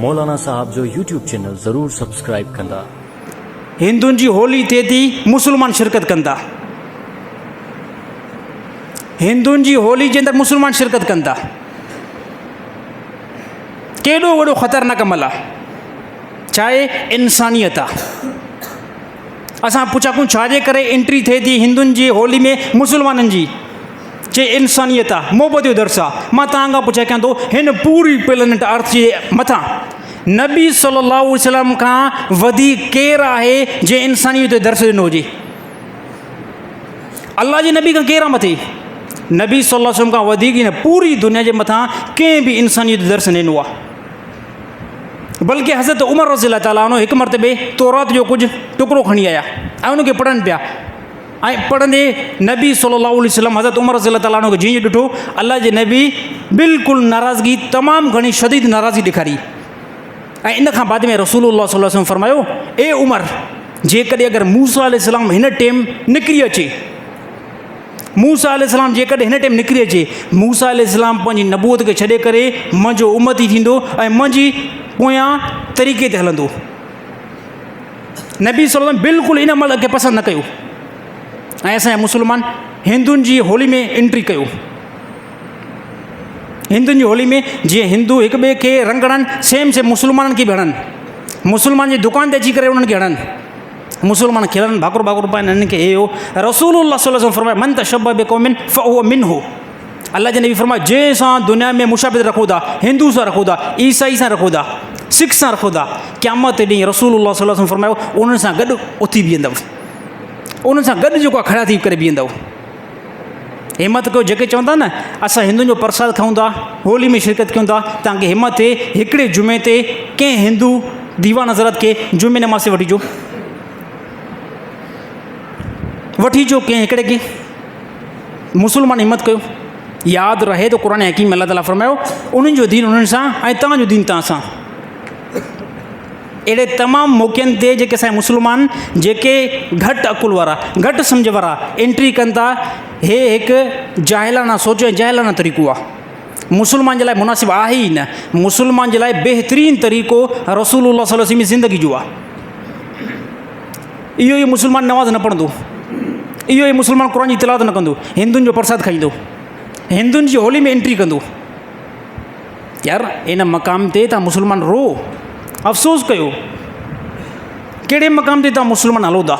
مولانا صاحب جو YouTube channel ضرور سبسڪرائيب ڪندا. هندن جي هولي ٿئي ٿي مسلمان شرڪت ڪن ٿا. هندن جي هولي جي اندر مسلمان شرڪت ڪن ٿا. ڪيڏو وڏو خطرناڪ عمل آ. ڇا آهي انسانيت آ. اسان پڇا ڪون ڇا جي ڪري انٽري ٿئي ٿي هندن جي هولي ۾ مسلمانن جي. چي انسانيت آ، محبت جو درس آ. مان توهان کان پڇا ڪيان ٿو هن پوري پلينٽ ارٿ جي مٿان نبي صلي الله عليه وسلم کان وڌيڪ ڪير آهي جنهن انسانيت جو درس ڏنو هجي؟ الله جي نبي کان ڪير آ مٿي؟ نبي صلي الله عليه وسلم کان وڌيڪ هن پوري دنيا جي مٿان ڪنهن به انسانيت جو درس نه ڏنو آ. بلڪه حضرت عمر رضي الله تعالٰي عنه هڪ مرتبي تورات جو ڪجهه ٽڪرو کڻي آيا ۽ ان کي پڙهن پيا. ۽ پڙهندي نبي صلي الله عليه وسلم حضرت عمر رضي الله تعالٰي عنه کي جيئن ڏٺو الله جي نبي بلڪل ناراضگي تمام گهڻي شديد ناراضگي ڏيکاري ۽ ان کان بعد ۾ رسول الله صلي الله عليه وسلم فرمايو اي عمر جيڪڏهن اگر موسيٰ عليه السلام هن ٽيم نڪري اچي موسيٰ عليه السلام جيڪڏهن هن ٽيم نڪري اچي موسيٰ عليه السلام پنهنجي نبوت کي ڇڏي ڪري منهنجو امتي ٿيندو ۽ منهنجي پويان طريقي تي هلندو. نبي صلي الله عليه وسلم بلڪل ان عمل کي پسند نه ڪيو ۽ اسان جا مسلمان هندن جي هولي ۾ انٽري ڪيو هندن جي هولي ۾ جيئن هندو هڪ ٻئي کي رنگ هڻن سيم سيم مسلمانن کي به هڻن مسلمان جي دڪان تي اچي ڪري انهن کي هڻن مسلمان کلن ڀاڪر ڀاڪر پائن انهن کي هي هو رسول الله صلي الله عليه وسلم فرمايو من تشبه بقوم فهو منه الله جي نبي فرمايو جنهن سان دنيا ۾ مشابهت رکو ٿا هندو سان رکو ٿا عيسائي سان رکو ٿا سک سان رکو ٿا قيامت ڏينهن رسول الله صلي الله عليه وسلم فرمايو انهن سان گڏ اٿي بيهندؤ انهن سان گڏ جيڪو کڙا ٿي ڪري بيهندؤ همت ڪيو جيڪي چون ٿا نه اسان هندن جو پرساد کائون ٿا هولي ۾ شرڪت ڪيون ٿا تان کي همت ٿئي هڪڙي جمعي تي ڪنهن هندو ديوان حضرت کي جمعي نماز تي وٺي اچو وٺي اچو ڪنهن هڪڙي کي مسلمان همت ڪيو. ياد رهي ته قرآن حڪيم ۾ الله تعاليٰ فرمايو انهن جو دين انهن سان ۽ توهان جو دين توهان سان. اهڙي تمام موقعن تي جيڪي اسان مسلمان جيڪي گهٽ عقل وارا گهٽ سمجھ وارا انٽري ڪن ٿا هي هڪ جاهلانه سوچ ۽ جاهلانه طريقو آهي مسلمان جي لاء مناسب آهي ئي نه مسلمان جي لاء بهترين طريقو رسول الله صلي الله عليه وسلم جي زندگي جو آهي اهو ئي مسلمان نماز نه پڙهندو، اهو ئي مسلمان قرآن جي تلاوت نه ڪندو، هندن جو پرساد کائيندو، هندن جي هولي ۾ انٽري ڪندو. يار ان مقام تي تان مسلمان رو، افسوس ڪيو، ڪهڙي مقام تي تان مسلمان هلو ٿا؟